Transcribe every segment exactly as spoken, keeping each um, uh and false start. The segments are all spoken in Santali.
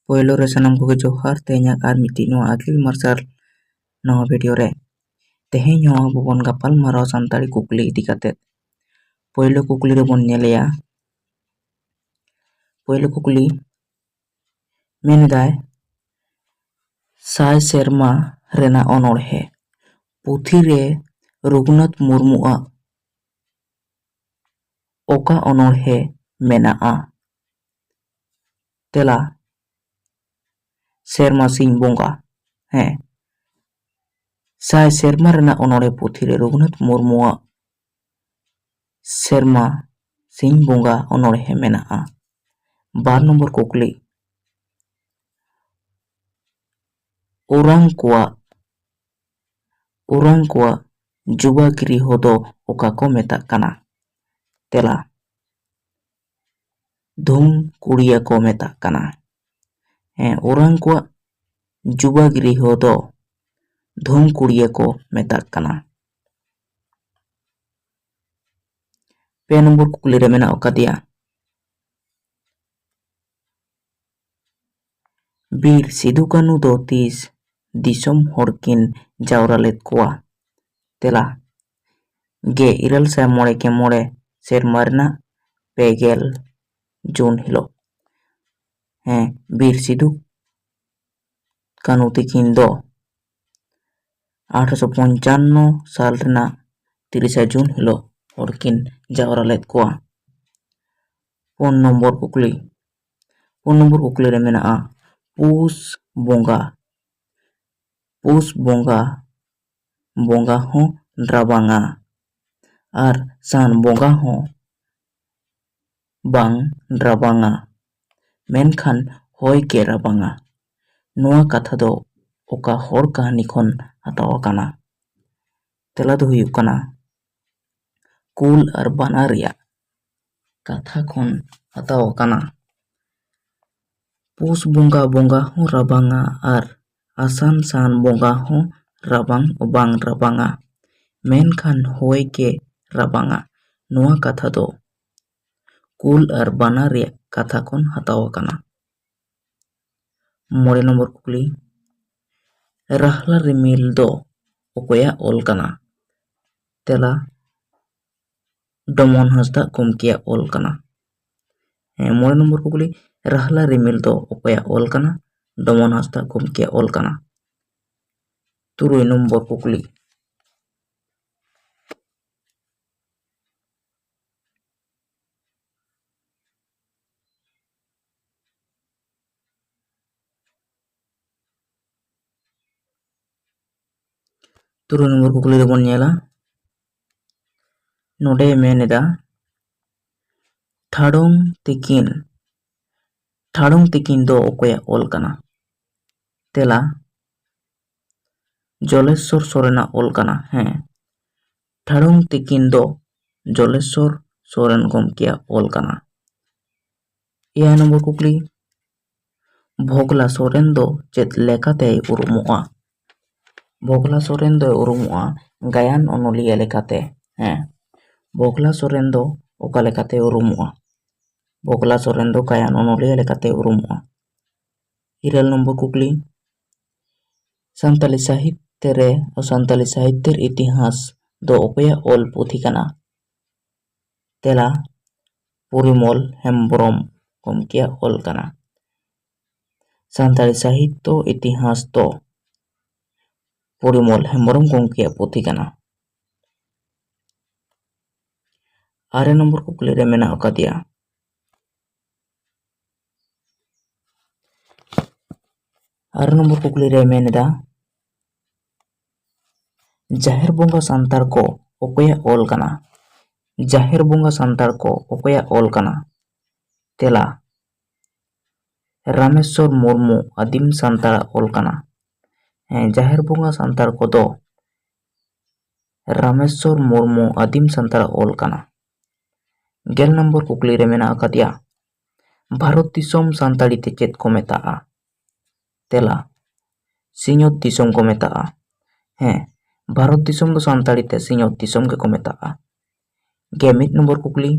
ᱯᱳᱭᱞᱳ ᱨᱮ ᱥᱟᱱᱟᱢ ᱠᱚᱜᱮ ᱡᱚᱦᱟᱨ᱾ ᱛᱮᱦᱮᱧᱟᱜ ᱟᱨ ᱢᱤᱫᱴᱤᱡ ᱱᱚᱣᱟ ᱟᱹᱠᱤᱞ ᱢᱟᱨᱥᱟᱞ ᱱᱚᱣᱟ ᱵᱷᱤᱰᱤᱭᱳ ᱨᱮ, ᱛᱮᱦᱮᱧ ᱦᱚᱸ ᱟᱵᱚ ᱵᱚᱱ ᱜᱟᱯᱟᱞ ᱢᱟᱨᱟᱣ ᱥᱟᱱᱛᱟᱲᱤ ᱠᱩᱠᱞᱤ ᱤᱫᱤ ᱠᱟᱛᱮᱫ᱾ ᱯᱳᱭᱞᱳ ᱠᱩᱠᱞᱤ ᱨᱮᱵᱚᱱ ᱧᱮᱞᱮᱭᱟ᱾ ᱯᱳᱭᱞᱳ ᱠᱩᱠᱞᱤ ᱢᱮᱱᱫᱟᱭ, ᱥᱟᱭ ᱥᱮᱨᱢᱟ ᱨᱮᱱᱟᱜ ᱚᱱᱚᱬᱦᱮ ᱯᱩᱛᱷᱤ ᱨᱮ ᱨᱚᱜᱷᱩᱱᱟᱛᱷ ᱢᱩᱨᱢᱩᱣᱟᱜ ᱚᱠᱟ ᱚᱱᱚᱬᱦᱮ ᱢᱮᱱᱟᱜᱼᱟ? ᱛᱮᱞᱟ, ᱥᱮᱨᱢᱟ ᱥᱤᱧ ᱵᱚᱸᱜᱟ᱾ ᱦᱮᱸ, ᱥᱟᱭ ᱥᱮᱨᱢᱟ ᱨᱮᱱᱟᱜ ᱚᱱᱚᱬᱦᱮ ᱯᱩᱛᱷᱤ ᱨᱮ ᱨᱚᱜᱷᱩᱱᱟᱛᱷ ᱢᱩᱨᱢᱩᱣᱟᱜ ᱥᱮᱨᱢᱟ ᱥᱤᱧ ᱵᱚᱸᱜᱟ ᱚᱱᱚᱬᱦᱮ ᱢᱮᱱᱟᱜᱼᱟ᱾ ᱵᱟᱨ ᱱᱚᱢᱵᱚᱨ ᱠᱩᱠᱞᱤ, ᱳᱨᱟᱝ ᱠᱚᱣᱟᱜ, ᱳᱨᱟᱝ ᱠᱚᱣᱟᱜ ᱡᱩᱵᱟ ᱜᱨᱤᱦᱚ ᱫᱚ ᱚᱠᱟ ᱠᱚ ᱢᱮᱛᱟᱜ ᱠᱟᱱᱟ? ᱛᱮᱞᱟ, ᱫᱷᱩᱢ ᱠᱩᱲᱤᱭᱟᱹ ᱠᱚ ᱢᱮᱛᱟᱜ ᱠᱟᱱᱟ᱾ ᱦᱮᱸ, ᱳᱨᱟᱝ ᱠᱚᱣᱟᱜ ᱡᱩᱵᱟ ᱜᱨᱤᱦᱚ ᱫᱚ ᱫᱷᱩᱢ ᱠᱩᱲᱤᱭᱟᱹ ᱠᱚ ᱢᱮᱛᱟᱜ ᱠᱟᱱᱟ᱾ ᱯᱮ ᱱᱚᱢᱵᱚᱨ ᱠᱩᱠᱞᱤ ᱨᱮ ᱢᱮᱱᱟᱜ ᱟᱠᱟᱫᱮᱭᱟ, ᱵᱤᱨ ᱥᱤᱫᱩ ᱠᱟᱹᱱᱩ ᱫᱚ ᱛᱤᱥ ᱫᱤᱥᱚᱢ ᱦᱚᱲ ᱠᱤᱱ ᱡᱟᱣᱨᱟ ᱞᱮᱫ ᱠᱚᱣᱟ? ᱛᱮᱞᱟ, ᱜᱮᱞ ᱤᱨᱟᱹᱞ ᱥᱟᱭ ᱢᱚᱬᱮ ᱜᱮᱞ ᱢᱚᱬᱮ ᱥᱮᱨᱢᱟ ᱨᱮᱱᱟᱜ ᱯᱮ ᱜᱮᱞ ᱡᱩᱱ ᱦᱤᱞᱳᱜ᱾ ᱦᱮᱸ, ᱵᱤᱨ ᱥᱤᱫᱩ ᱠᱟᱹᱱᱩ ᱛᱤᱠᱤᱱ ᱫᱚ ᱟᱴᱷᱨᱚᱥᱚ ᱯᱚᱧᱪᱟᱱᱱᱚ ᱥᱟᱞ ᱨᱮᱱᱟᱜ ᱛᱤᱨᱤᱥᱟ ᱡᱩᱱ ᱦᱤᱞᱳᱜ ᱦᱚᱲ ᱠᱤᱱ ᱡᱟᱣᱨᱟ ᱞᱮᱫ ᱠᱚᱣᱟ᱾ ᱯᱩᱱ ᱱᱚᱢᱵᱚᱨ ᱠᱩᱠᱞᱤ, ᱯᱩᱱ ᱱᱚᱢᱵᱚᱨ ᱠᱩᱠᱞᱤ ᱨᱮ ᱢᱮᱱᱟᱜᱼᱟ, ᱯᱩᱥ ᱵᱚᱸᱜᱟ, ᱯᱩᱥ ᱵᱚᱸᱜᱟ, ᱵᱚᱸᱜᱟ ᱦᱚᱸ ᱨᱟᱵᱟᱝᱟ ᱟᱨ ᱥᱟᱱ ᱵᱚᱸᱜᱟ ᱦᱚᱸ ᱵᱟᱝ ᱨᱟᱵᱟᱝᱟ, ᱢᱮᱱᱠᱷᱟᱱ ᱦᱚᱭ ᱜᱮ ᱨᱟᱵᱟᱝᱟ᱾ ᱱᱚᱣᱟ ᱠᱟᱛᱷᱟ ᱫᱚ ᱚᱠᱟ ᱦᱚᱲ ᱠᱟᱹᱦᱱᱤ ᱠᱷᱚᱱ ᱦᱟᱛᱟᱣ ᱟᱠᱟᱱᱟ? ᱛᱮᱞᱟ ᱫᱚ ᱦᱩᱭᱩᱜ ᱠᱟᱱᱟ ᱠᱩᱞ ᱟᱨ ᱵᱟᱱᱟ ᱨᱮᱭᱟᱜ ᱠᱟᱛᱷᱟ ᱠᱷᱚᱱ ᱦᱟᱛᱟᱣ ᱟᱠᱟᱱᱟ᱾ ᱯᱩᱥ ᱵᱚᱸᱜᱟ, ᱵᱚᱸᱜᱟ ᱦᱚᱸ ᱨᱟᱵᱟᱝᱟ ᱟᱨ ᱟᱥᱟᱱ ᱥᱟᱱ ᱵᱚᱸᱜᱟ ᱦᱚᱸ ᱨᱟᱵᱟᱝ, ᱵᱟᱝ ᱨᱟᱵᱟᱝᱟ, ᱢᱮᱱᱠᱷᱟᱱ ᱦᱚᱭ ᱜᱮ ᱨᱟᱵᱟᱝᱟ᱾ ᱱᱚᱣᱟ ᱠᱟᱛᱷᱟ ᱫᱚ ᱠᱩᱞ ᱟᱨ ᱵᱟᱱᱟ ᱨᱮᱭᱟᱜ ᱠᱟᱛᱷᱟ ᱠᱷᱚᱱ ᱦᱟᱛᱟᱣ ᱟᱠᱟᱱᱟ᱾ ᱢᱚᱬᱮ ᱱᱚᱢᱵᱚᱨ ᱠᱩᱠᱞᱤ, ᱨᱟᱦᱞᱟ ᱨᱤᱢᱤᱞ ᱫᱚ ᱚᱠᱚᱭᱟᱜ ᱚᱞ ᱠᱟᱱᱟ? ᱛᱮᱞᱟ, ᱰᱚᱢᱚᱱ ᱦᱟᱸᱥᱫᱟᱜ ᱜᱚᱢᱠᱮᱭᱟᱜ ᱚᱞ ᱠᱟᱱᱟ᱾ ᱦᱮᱸ, ᱢᱚᱬᱮ ᱱᱚᱢᱵᱚᱨ ᱠᱩᱠᱞᱤ, ᱨᱟᱦᱞᱟ ᱨᱤᱢᱤᱞ ᱫᱚ ᱚᱠᱚᱭᱟᱜ ᱚᱞ ᱠᱟᱱᱟ? ᱰᱚᱢᱚᱱ ᱦᱟᱸᱥᱫᱟᱜ ᱜᱚᱢᱠᱮᱭᱟᱜ ᱚᱞ ᱠᱟᱱᱟ᱾ ᱛᱩᱨᱩᱭ ᱱᱚᱢᱵᱚᱨ ᱠᱩᱠᱞᱤ, ᱛᱩᱨᱩᱭ ᱱᱚᱢᱵᱚᱨ ᱠᱩᱠᱞᱤ ᱨᱮᱵᱚᱱ ᱧᱮᱞᱟ, ᱱᱚᱰᱮᱭ ᱢᱮᱱ ᱮᱫᱟ, ᱴᱷᱟᱲᱚᱝ ᱛᱤᱠᱤᱱ, ᱴᱷᱟᱲᱚᱝ ᱛᱤᱠᱤᱱ ᱫᱚ ᱚᱠᱚᱭᱟᱜ ᱚᱞ ᱠᱟᱱᱟ? ᱛᱮᱞᱟ, ᱡᱚᱞᱮᱥᱥᱚᱨ ᱥᱚᱨᱮᱱᱟᱜ ᱚᱞ ᱠᱟᱱᱟ᱾ ᱦᱮᱸ, ᱴᱷᱟᱲᱚᱝ ᱛᱤᱠᱤᱱ ᱫᱚ ᱡᱚᱞᱮᱥᱥᱚᱨ ᱥᱚᱨᱮᱱ ᱜᱚᱢᱠᱮᱭᱟᱜ ᱚᱞ ᱠᱟᱱᱟ᱾ ᱮᱭᱟᱭ ᱱᱚᱢᱵᱚᱨ ᱠᱩᱠᱞᱤ, ᱵᱷᱚᱜᱽᱞᱟ ᱥᱚᱨᱮᱱ ᱫᱚ ᱪᱮᱫ ᱞᱮᱠᱟᱛᱮᱭ ᱩᱨᱩᱢᱚᱜᱼᱟ? ᱵᱷᱚᱜᱽᱞᱟ ᱥᱚᱨᱮᱱ ᱫᱚᱭ ᱩᱨᱩᱢᱚᱜᱼᱟ ᱜᱟᱭᱟᱱ ᱚᱱᱚᱞᱤᱭᱟᱹ ᱞᱮᱠᱟᱛᱮ᱾ ᱦᱮᱸ, ᱵᱷᱚᱜᱽᱞᱟ ᱥᱚᱨᱮᱱ ᱫᱚ ᱚᱠᱟ ᱞᱮᱠᱟᱛᱮ ᱩᱨᱩᱢᱚᱜᱼᱟ? ᱵᱷᱚᱜᱽᱞᱟ ᱥᱚᱨᱮᱱ ᱫᱚ ᱜᱟᱭᱟᱱ ᱚᱱᱚᱞᱤᱭᱟᱹ ᱞᱮᱠᱟᱛᱮ ᱩᱨᱩᱢᱚᱜᱼᱟ᱾ ᱤᱨᱟᱹᱞ ᱱᱚᱢᱵᱚᱨ ᱠᱩᱠᱞᱤ, ᱥᱟᱱᱛᱟᱞᱤ ᱥᱟᱦᱤᱛᱭᱚ ᱨᱮ, ᱥᱟᱱᱛᱟᱞᱤ ᱥᱟᱦᱤᱛᱭᱚ ᱤᱛᱤᱦᱟᱥ ᱫᱚ ᱚᱠᱚᱭᱟᱜ ᱚᱞ ᱯᱩᱛᱷᱤ ᱠᱟᱱᱟ? ᱛᱮᱞᱟ, ᱯᱚᱨᱤᱢᱚᱞ ᱦᱮᱢᱵᱽᱨᱚᱢ ᱜᱚᱢᱠᱮᱭᱟᱜ ᱚᱞ ᱠᱟᱱᱟ᱾ ᱥᱟᱱᱛᱟᱲᱤ ᱥᱟᱦᱤᱛᱭᱚ ᱤᱛᱤᱦᱟᱥ ᱫᱚ ᱯᱚᱨᱤᱢᱚᱞ ᱦᱮᱢᱵᱽᱨᱚᱢ ᱜᱚᱢᱠᱮᱭᱟᱜ ᱯᱩᱛᱷᱤ ᱠᱟᱱᱟ᱾ ᱟᱨᱮ ᱱᱚᱢᱵᱚᱨ ᱠᱩᱠᱞᱤ ᱨᱮ ᱢᱮᱱᱟᱜ ᱟᱠᱟᱫᱮᱭᱟ, ᱟᱨᱮ ᱱᱚᱢᱵᱚᱨ ᱠᱩᱠᱞᱤ ᱨᱮ ᱢᱮᱱ ᱮᱫᱟ, ᱡᱟᱦᱮᱨ ᱵᱚᱸᱜᱟ ᱥᱟᱱᱛᱟᱲ ᱠᱚ ᱚᱠᱚᱭᱟᱜ ᱚᱞ ᱠᱟᱱᱟ? ᱡᱟᱦᱮᱨ ᱵᱚᱸᱜᱟ ᱥᱟᱱᱛᱟᱲ ᱠᱚ ᱚᱠᱚᱭᱟᱜ ᱚᱞ ᱠᱟᱱᱟ? ᱛᱮᱞᱟ, ᱨᱟᱢᱮᱥᱣᱚᱨ ᱢᱩᱨᱢᱩ ᱟᱹᱫᱤᱢ ᱥᱟᱱᱛᱟᱲᱟᱜ ᱚᱞ ᱠᱟᱱᱟ᱾ ᱦᱮᱸ, ᱡᱟᱦᱮᱨ ᱵᱚᱸᱜᱟ ᱥᱟᱱᱛᱟᱲ ᱠᱚᱫᱚ ᱨᱟᱢᱮᱥᱣᱚᱨ ᱢᱩᱨᱢᱩ ᱟᱹᱫᱤᱢ ᱥᱟᱱᱛᱟᱲᱟᱜ ᱚᱞ ᱠᱟᱱᱟ᱾ ᱜᱮᱞ ᱱᱚᱢᱵᱚᱨ ᱠᱩᱠᱞᱤ ᱨᱮ ᱢᱮᱱᱟᱜ ᱟᱠᱟᱫᱮᱭᱟ, ᱵᱷᱟᱨᱚᱛ ᱫᱤᱥᱚᱢ ᱥᱟᱱᱛᱟᱲᱤ ᱛᱮ ᱪᱮᱫ ᱠᱚ ᱢᱮᱛᱟᱜᱼᱟ? ᱛᱮᱞᱟ, ᱥᱤᱧᱚᱛ ᱫᱤᱥᱚᱢ ᱠᱚ ᱢᱮᱛᱟᱜᱼᱟ᱾ ᱦᱮᱸ, ᱵᱷᱟᱨᱚᱛ ᱫᱤᱥᱚᱢ ᱫᱚ ᱥᱟᱱᱛᱟᱲᱤ ᱛᱮ ᱥᱤᱧᱚᱛ ᱫᱤᱥᱚᱢ ᱜᱮᱠᱚ ᱢᱮᱛᱟᱜᱼᱟ᱾ ᱜᱮ ᱢᱤᱫ ᱱᱚᱢᱵᱚᱨ ᱠᱩᱠᱞᱤ,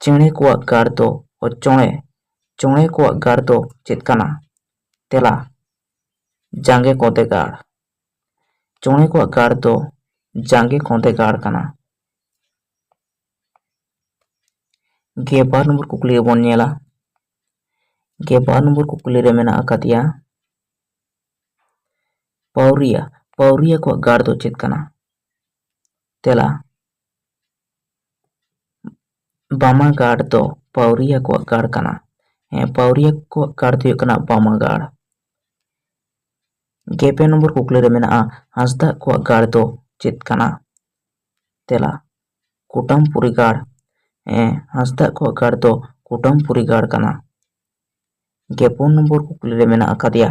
ᱪᱮᱬᱮ ᱠᱚᱣᱟᱜ ᱜᱟᱲ ᱫᱚ ᱚᱪᱚᱬᱮ ᱪᱚᱬᱮ ᱠᱚᱣᱟᱜ ᱜᱟᱲ ᱫᱚ ᱪᱮᱫ ᱠᱟᱱᱟ? ᱛᱮᱞᱟ, ᱡᱟᱸᱜᱮ ᱠᱚᱸᱫᱮ ᱜᱟᱲ᱾ ᱪᱚᱬᱮ ᱠᱚᱣᱟᱜ ᱜᱟᱲ ᱫᱚ ᱡᱟᱸᱜᱮ ᱠᱚᱸᱫᱮ ᱜᱟᱲ ᱠᱟᱱᱟ᱾ ᱜᱮᱞ ᱵᱟᱨ ᱱᱚᱢᱵᱚᱨ ᱠᱩᱠᱞᱤ ᱨᱮᱵᱚᱱ ᱧᱮᱞᱟ᱾ ᱜᱮᱞ ᱵᱟᱨ ᱱᱚᱢᱵᱚᱨ ᱠᱩᱠᱞᱤ ᱨᱮ ᱢᱮᱱᱟᱜ ᱟᱠᱟᱫᱮᱭᱟ, ᱯᱟᱹᱣᱨᱤᱭᱟ, ᱯᱟᱹᱣᱨᱤᱭᱟ ᱠᱚᱣᱟᱜ ᱜᱟᱲ ᱫᱚ ᱪᱮᱫ ᱠᱟᱱᱟ? ᱛᱮᱞᱟ, ᱵᱟᱢᱟ ᱜᱟᱲ ᱫᱚ ᱯᱟᱹᱣᱨᱤᱭᱟ ᱠᱚᱣᱟᱜ ᱜᱟᱲ ᱠᱟᱱᱟ᱾ ᱦᱮᱸ, ᱯᱟᱹᱣᱨᱤᱭᱟ ᱠᱚᱣᱟᱜ ᱜᱟᱲ ᱫᱚ ᱦᱩᱭᱩᱜ ᱠᱟᱱᱟ ᱵᱟᱢᱟ ᱜᱟᱲ᱾ ᱜᱮᱞ ᱯᱮ ᱱᱚᱢᱵᱚᱨ ᱠᱩᱠᱞᱤ ᱨᱮ ᱢᱮᱱᱟᱜᱼᱟ, ᱦᱟᱸᱥᱫᱟᱜ ᱠᱚᱣᱟᱜ ᱜᱟᱲ ᱫᱚ ᱪᱮᱫ ᱠᱟᱱᱟ? ᱛᱮᱞᱟ, ᱠᱩᱴᱟᱢᱯᱩᱨᱤ ᱜᱟᱲ᱾ ᱦᱮᱸ, ᱦᱟᱸᱥᱫᱟᱜ ᱠᱚᱣᱟᱜ ᱜᱟᱲ ᱫᱚ ᱠᱩᱴᱟᱢᱯᱩᱨᱤ ᱜᱟᱲ ᱠᱟᱱᱟ᱾ ᱜᱮᱞ ᱯᱩᱱ ᱱᱚᱢᱵᱚᱨ ᱠᱩᱠᱞᱤ ᱨᱮ ᱢᱮᱱᱟᱜ ᱟᱠᱟᱫᱮᱭᱟ,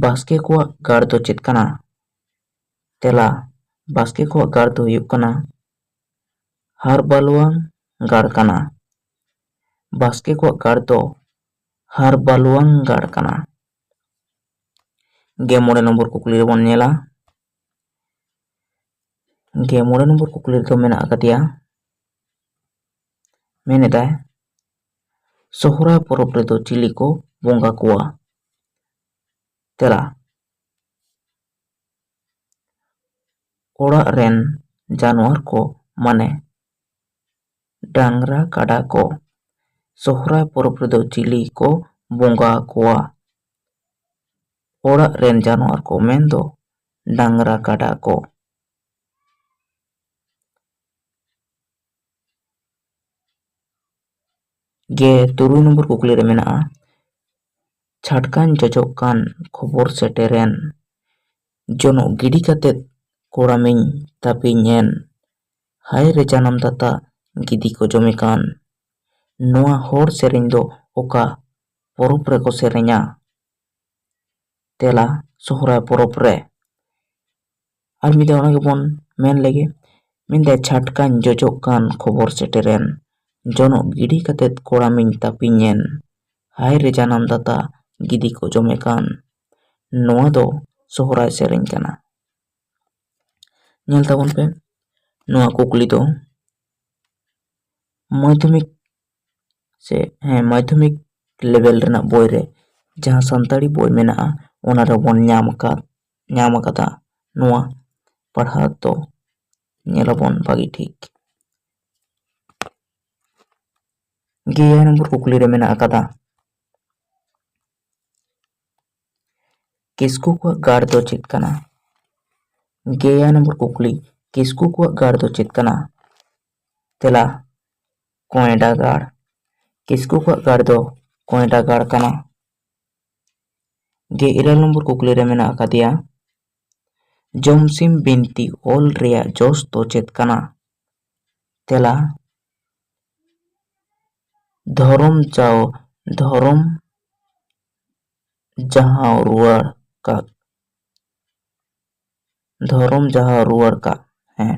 ᱵᱟᱥᱠᱮ ᱠᱚᱣᱟᱜ ᱜᱟᱲ ᱫᱚ ᱪᱮᱫ ᱠᱟᱱᱟ? ᱛᱮᱞᱟ, ᱵᱟᱥᱠᱮ ᱠᱚᱣᱟᱜ ᱜᱟᱲ ᱫᱚ ᱦᱩᱭᱩᱜ ᱠᱟᱱᱟ ᱦᱟᱨᱵᱟᱞᱩᱣᱟᱝ ᱜᱟᱲ ᱠᱟᱱᱟ᱾ ᱵᱟᱥᱠᱮ ᱠᱚᱣᱟᱜ ᱜᱟᱲ ᱫᱚ ᱦᱟᱨᱵᱟᱞᱩᱣᱟᱝ ᱜᱟᱲ ᱠᱟᱱᱟ᱾ ᱜᱮᱞ ᱢᱚᱬᱮ ᱱᱚᱢᱵᱚᱨ ᱠᱩᱠᱞᱤ ᱨᱮᱵᱚᱱ ᱧᱮᱞᱟ᱾ ᱜᱮᱞ ᱢᱚᱬᱮ ᱱᱚᱢᱵᱚᱨ ᱠᱩᱠᱞᱤ ᱨᱮᱫᱚ ᱢᱮᱱᱟᱜ ᱟᱠᱟᱫᱮᱭᱟ, ᱢᱮᱱ ᱮᱫᱟᱭ, ᱥᱚᱦᱨᱟᱭ ᱯᱚᱨᱚᱵᱽ ᱨᱮᱫᱚ ᱪᱤᱞᱤ ᱠᱚ ᱵᱚᱸᱜᱟ ᱠᱚᱣᱟ? ᱛᱮᱞᱟ, ᱚᱲᱟᱜ ᱨᱮᱱ ᱡᱟᱱᱣᱟᱨ ᱠᱚ, ᱢᱟᱱᱮ ᱰᱟᱝᱨᱟ ᱠᱟᱰᱟ ᱠᱚ᱾ ᱥᱚᱦᱨᱟᱭ ᱯᱚᱨᱚᱵᱽ ᱨᱮᱫᱚ ᱪᱤᱞᱤ ᱠᱚ ᱵᱚᱸᱜᱟ ᱠᱚᱣᱟ? ᱚᱲᱟᱜ ᱨᱮᱱ ᱡᱟᱱᱣᱟᱨ ᱠᱚ, ᱢᱮᱱᱫᱚ ᱰᱟᱝᱨᱟ ᱠᱟᱰᱟ ᱠᱚ᱾ ᱜᱮᱞ ᱛᱩᱨᱩᱭ ᱱᱚᱢᱵᱚᱨ ᱠᱩᱠᱞᱤ ᱨᱮ ᱢᱮᱱᱟᱜᱼᱟ, ᱪᱷᱟᱴᱠᱟᱧ ᱡᱚᱡᱚᱜ ᱠᱟᱱ ᱠᱷᱚᱵᱚᱨ ᱥᱮᱴᱮᱨᱮᱱ, ᱡᱚᱱᱚᱜ ᱜᱤᱰᱤ ᱠᱟᱛᱮᱫ ᱠᱚᱲᱟᱢᱤᱧ ᱛᱟᱹᱯᱤᱧᱮᱱ, ᱦᱟᱭ ᱨᱮ ᱡᱟᱱᱟᱢ ᱫᱟᱛᱟ ᱜᱤᱫᱤ ᱠᱚ ᱡᱚᱢᱮ ᱠᱟᱱ᱾ ᱱᱚᱣᱟ ᱦᱚᱲ ᱥᱮᱨᱮᱧ ᱫᱚ ᱚᱠᱟ ᱯᱚᱨᱚᱵᱽ ᱨᱮᱠᱚ ᱥᱮᱨᱮᱧᱟ? ᱛᱮᱞᱟ, ᱥᱚᱦᱨᱟᱭ ᱯᱚᱨᱚᱵᱽ ᱨᱮ᱾ ᱟᱨ ᱢᱤᱫ ᱫᱷᱟᱣ ᱚᱱᱟ ᱜᱮᱵᱚᱱ ᱢᱮᱱ ᱞᱮᱜᱮ᱾ ᱢᱮᱱᱫᱟᱭ, ᱪᱷᱟᱴᱠᱟᱧ ᱡᱚᱡᱚᱜ ᱠᱟᱱ ᱠᱷᱚᱵᱚᱨ ᱥᱮᱴᱮᱨᱮᱱ, ᱡᱚᱱᱚᱜ ᱜᱤᱰᱤ ᱠᱟᱛᱮᱫ ᱠᱚᱲᱟᱢᱤᱧ ᱛᱟᱹᱯᱤᱧᱮᱱ, ᱦᱟᱭ ᱨᱮ ᱡᱟᱱᱟᱢ ᱫᱟᱛᱟ ᱜᱤᱫᱤ ᱠᱚ ᱡᱚᱢᱮ ᱠᱟᱱ᱾ ᱱᱚᱣᱟ ᱫᱚ ᱥᱚᱦᱨᱟᱭ ᱥᱮᱨᱮᱧ ᱠᱟᱱᱟ᱾ ᱧᱮᱞ ᱛᱟᱵᱚᱱ ᱯᱮ, ᱱᱚᱣᱟ ᱠᱩᱠᱞᱤ ᱫᱚ ᱢᱟᱫᱽᱫᱷᱚᱢᱤᱠ ᱪᱮ ᱦᱮᱸ ᱢᱟᱫᱽᱫᱷᱚᱢᱤᱠ ᱞᱮᱵᱮᱞ ᱨᱮᱱᱟᱜ ᱵᱳᱭ ᱨᱮ ᱡᱟᱦᱟᱸ ᱥᱟᱱᱛᱟᱲᱤ ᱵᱳᱭ ᱢᱮᱱᱟᱜᱼᱟ, ᱚᱱᱟ ᱨᱮᱵᱚᱱ ᱧᱟᱢ ᱟᱠᱟᱫ ᱧᱟᱢ ᱟᱠᱟᱫᱟ᱾ ᱱᱚᱣᱟ ᱯᱟᱲᱦᱟᱣ ᱫᱚ ᱧᱮᱞᱟᱵᱚᱱ ᱵᱷᱟᱹᱜᱤ ᱴᱷᱤᱠ᱾ ᱜᱮᱞ ᱮᱭᱟᱭ ᱱᱚᱢᱵᱚᱨ ᱠᱩᱠᱞᱤ ᱨᱮ ᱢᱮᱱᱟᱜ ᱟᱠᱟᱫᱟ, ᱠᱤᱥᱠᱩ ᱠᱚᱣᱟᱜ ᱜᱟᱲ ᱫᱚ ᱪᱮᱫ ᱠᱟᱱᱟ? ᱜᱮᱞ ᱮᱭᱟᱭ ᱱᱚᱢᱵᱚᱨ ᱠᱩᱠᱞᱤ, ᱠᱤᱥᱠᱩ ᱠᱚᱣᱟᱜ ᱜᱟᱲ ᱫᱚ ᱪᱮᱫ ᱠᱟᱱᱟ? ᱛᱮᱞᱟ, ᱠᱚᱭᱰᱟ ᱜᱟᱲ᱾ ᱠᱤᱥᱠᱩ ᱠᱚᱣᱟᱜ ᱜᱟᱲ ᱫᱚ ᱠᱚᱭᱰᱟ ᱜᱟᱲ ᱠᱟᱱᱟ᱾ ᱜᱮᱞ ᱤᱨᱟᱹᱞ ᱱᱚᱢᱵᱚᱨ ᱠᱩᱠᱞᱤ ᱨᱮ ᱢᱮᱱᱟᱜ ᱟᱠᱟᱫᱮᱭᱟ, ᱡᱚᱢᱥᱤᱢ ᱵᱤᱱᱛᱤ ᱚᱞ ᱨᱮᱭᱟᱜ ᱡᱚᱥ ᱫᱚ ᱪᱮᱫ ᱠᱟᱱᱟ? ᱛᱮᱞᱟ, ᱫᱷᱚᱨᱚᱢ ᱡᱟᱣ ᱫᱷᱚᱨᱚᱢ ᱡᱟᱦᱟᱸ ᱨᱩᱣᱟᱹᱲ ᱠᱟᱜ᱾ ᱫᱷᱚᱨᱚᱢ ᱡᱟᱦᱟᱸ ᱨᱩᱣᱟᱹᱲ ᱠᱟᱜ᱾ ᱦᱮᱸ,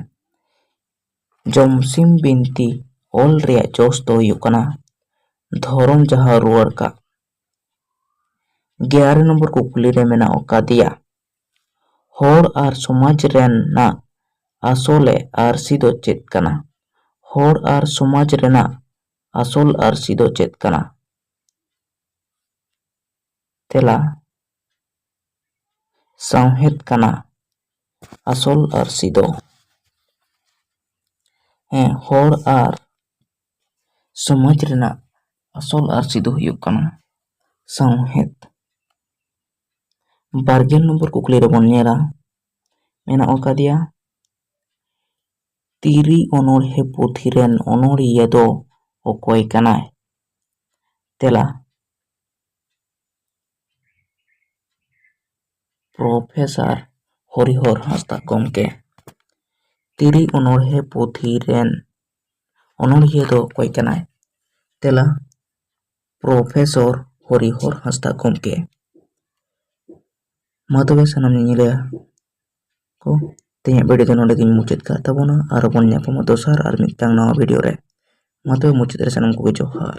ᱡᱚᱢᱥᱤᱢ ᱵᱤᱱᱛᱤ ᱚᱞ ᱨᱮᱭᱟᱜ ᱡᱚᱥ ᱫᱚ ᱦᱩᱭᱩᱜ ᱠᱟᱱᱟ ᱫᱷᱚᱨᱚᱢ ᱡᱟᱦᱟᱸ ᱨᱩᱣᱟᱹᱲ ᱠᱟᱜ᱾ ᱜᱮᱞ ᱟᱨᱮ ᱱᱚᱢᱵᱚᱨ ᱠᱩᱠᱞᱤ ᱨᱮ ᱢᱮᱱᱟᱜ ᱟᱠᱟᱫᱮᱭᱟ, ᱦᱚᱲ ᱟᱨ ᱥᱚᱢᱟᱡᱽ ᱨᱮᱱᱟᱜ ᱟᱥᱚᱞᱮ ᱟᱹᱨᱥᱤ ᱫᱚ ᱪᱮᱫ ᱠᱟᱱᱟ? ᱦᱚᱲ ᱟᱨ ᱥᱚᱢᱟᱡᱽ ᱨᱮᱱᱟᱜ ᱟᱥᱚᱞ ᱟᱹᱨᱥᱤ ᱫᱚ ᱪᱮᱫ ᱠᱟᱱᱟ? ᱛᱮᱞᱟ, ᱥᱟᱶᱦᱮᱫ ᱠᱟᱱᱟ ᱟᱥᱚᱞ ᱟᱹᱨᱥᱤ ᱫᱚ᱾ ᱦᱮᱸ, ᱦᱚᱲ ᱟᱨ ᱥᱚᱢᱟᱡᱽ ᱨᱮᱱᱟᱜ ᱟᱥᱚᱞ ᱟᱹᱨᱥᱤ ᱫᱚ ᱦᱩᱭᱩᱜ ᱠᱟᱱᱟ ᱥᱟᱶᱦᱮᱫ᱾ ᱵᱟᱨ ᱜᱮᱞ ᱱᱚᱢᱵᱚᱨ ᱠᱩᱠᱞᱤ ᱨᱮᱵᱚᱱ ᱧᱮᱞᱟ, ᱢᱮᱱᱟᱜ ᱟᱠᱟᱫᱮᱭᱟ, ᱛᱤᱨᱤ ᱚᱱᱚᱬᱦᱮ ᱯᱩᱛᱷᱤ ᱨᱮᱱ ᱚᱱᱚᱬᱦᱤᱭᱟᱹ ᱫᱚ ᱚᱠᱚᱭ ᱠᱟᱱᱟᱭ? ᱛᱮᱞᱟ, ᱯᱨᱚᱯᱷᱮᱥᱚᱨ ᱦᱚᱨᱤᱦᱚᱨ ᱦᱟᱸᱥᱫᱟ ᱜᱚᱢᱠᱮ᱾ ᱛᱤᱨᱤ ᱚᱱᱚᱬᱦᱮ ᱯᱩᱛᱷᱤ ᱨᱮᱱ ᱚᱱᱚᱬᱦᱤᱭᱟᱹ ᱫᱚ ᱚᱠᱚᱭ ᱠᱟᱱᱟᱭ? ᱛᱮᱞᱟ, ᱯᱨᱚᱯᱷᱮᱥᱚᱨ ᱦᱚᱨᱤᱦᱚᱨ ᱦᱟᱸᱥᱫᱟ ᱜᱚᱢᱠᱮ᱾ ᱢᱟ ᱛᱚᱵᱮ ᱥᱟᱱᱟᱢ ᱧᱮᱧᱮᱞᱤᱭᱟᱹ ᱠᱚ, ᱛᱮᱦᱮᱧᱟᱜ ᱵᱷᱤᱰᱤᱭᱳ ᱫᱚ ᱱᱚᱰᱮ ᱜᱤᱧ ᱢᱩᱪᱟᱹᱫ ᱠᱟᱜ ᱛᱟᱵᱚᱱᱟ᱾ ᱟᱨ ᱵᱚᱱ ᱧᱟᱯᱟᱢᱟ ᱫᱚᱥᱟᱨ ᱟᱨ ᱢᱤᱫᱴᱟᱝ ᱱᱟᱣᱟ ᱵᱷᱤᱰᱤᱭᱳ ᱨᱮ᱾ ᱢᱟ ᱛᱚᱵᱮ ᱢᱩᱪᱟᱹᱫ ᱨᱮ ᱥᱟᱱᱟᱢ ᱠᱚᱜᱮ ᱡᱚᱦᱟᱨ᱾